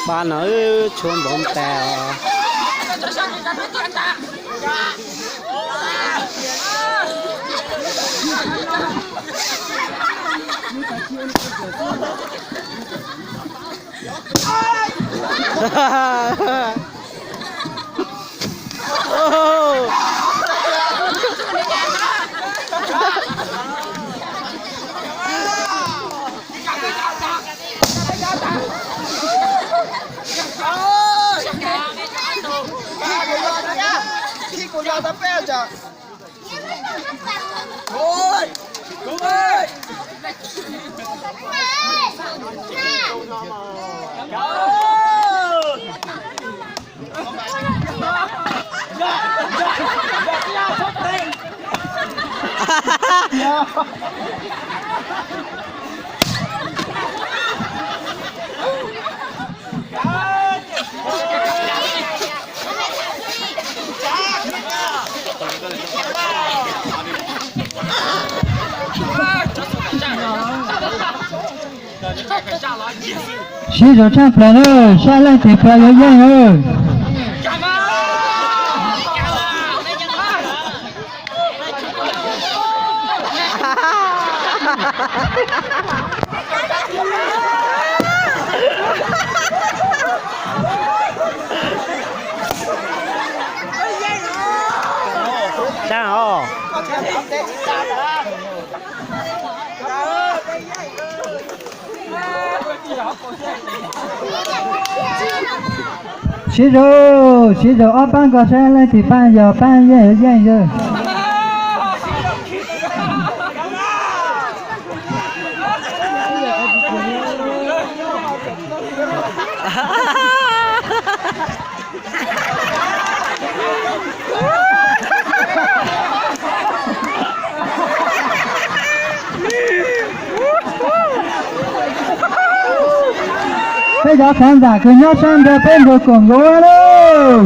Pab no wb tshuav npaum tas os. Siv zog tshaj plaws na, sab leej twg pab yuav yeej na. Tag os. Siv zog, siv zog ob pab nkaus saib leej twg pab yog pab yeej yeej yog. Peb cov khab ntawm kws nyob sab nraud peb nkaus koom nkaus lawm.